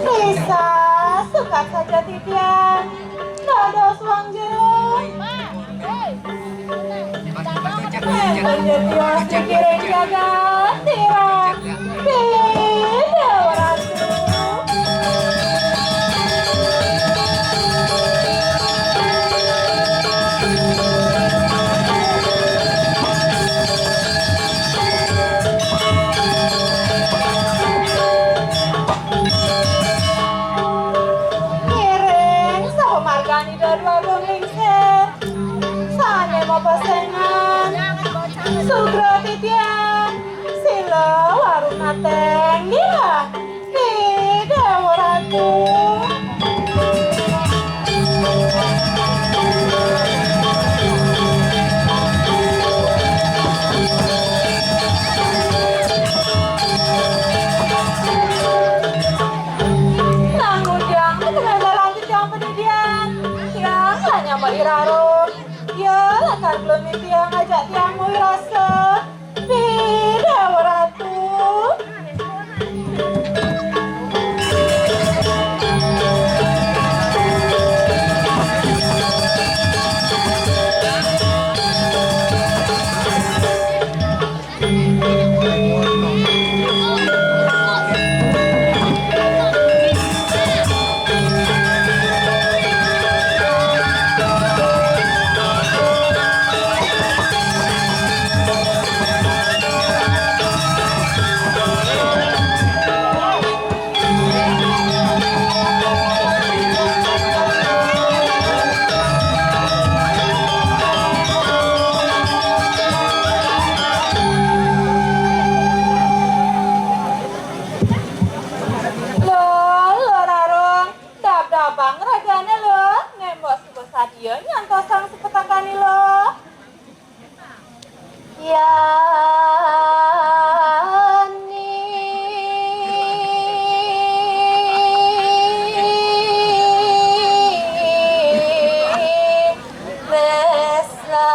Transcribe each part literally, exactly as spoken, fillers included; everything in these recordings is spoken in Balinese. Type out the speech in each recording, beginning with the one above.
Bisa sukat saja titiang. Dados wong jero. Enten jero dikiring jagat tiang. Beda ratu. Ngiring saha margani dadua agung lingsir. Sané mapesengan. Sugra titiang. Sila warung nateng. Ida Déwa Ratu. Nang ujang, kebenaran jang padidian. Tiang hanya mairarung. Ya, lakar belum tiang ajak tiang mau rasa. Ida Déwa Ratu. Lo, lo rarung, dab-dabang ragané lo, nembok suba sadia nyantosang sepetakané lo. Yani Besa.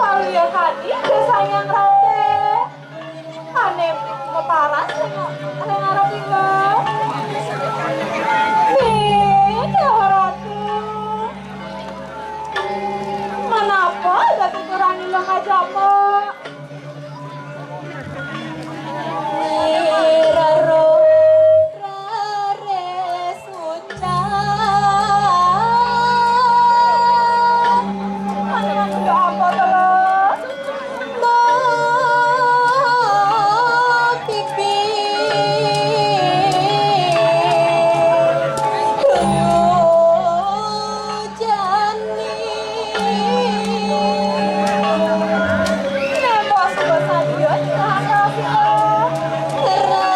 Lalu ya kadi, dasar yang rate. Ane maparas ring arep ila. Nih, Dewa Ratu. Manapa dadi kurang ila ngajama? Niraro raris ucap. Anak apa to, Lo? Mapipi dungu jani. Nembus besadia nyangka sila. Terang.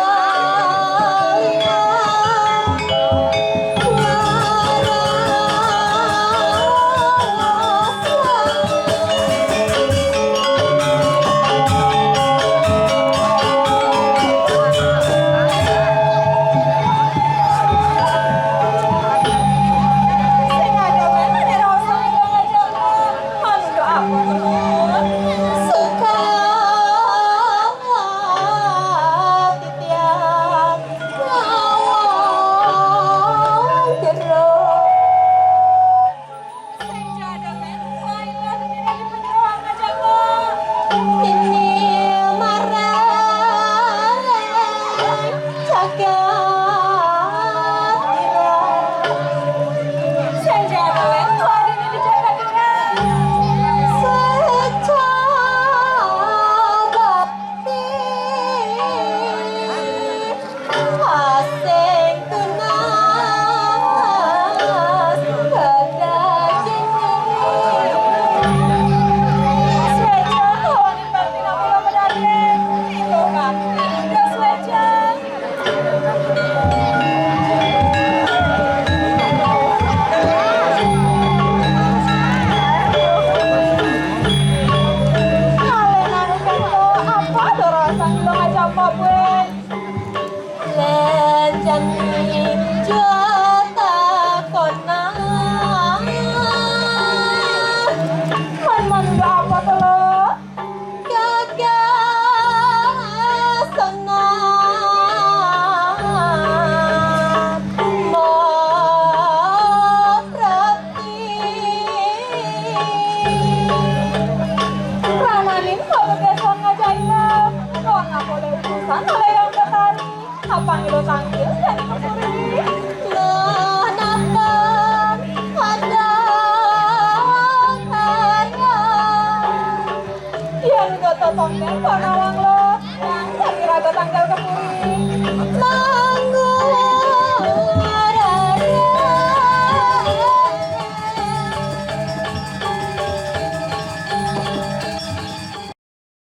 Sing jadongan, wayah dene dipenyeroang aja, Mbok. Ini marang jagat ira. Sing jadongan, wayah dene di jagat ira. Sejagat asing tunas kedajene. Sweja kawaning bakti namula medade. Rindu bakti rindu sweja. Kalih anu kento, apa dorosan ila ngajamba, Bun? Lenjani jatakonan. Man, man, apa to, Lo? Gagasanan maprati. Prananing Bapak Desa ngajaina. Wong apa oleh utusan oleh Yang Betari. Apa ngilo tangkil jani kepuri? Menapan ada karya. Yen uga totongkol panawang lo, nang sami raga tangkil kepuri. Manggu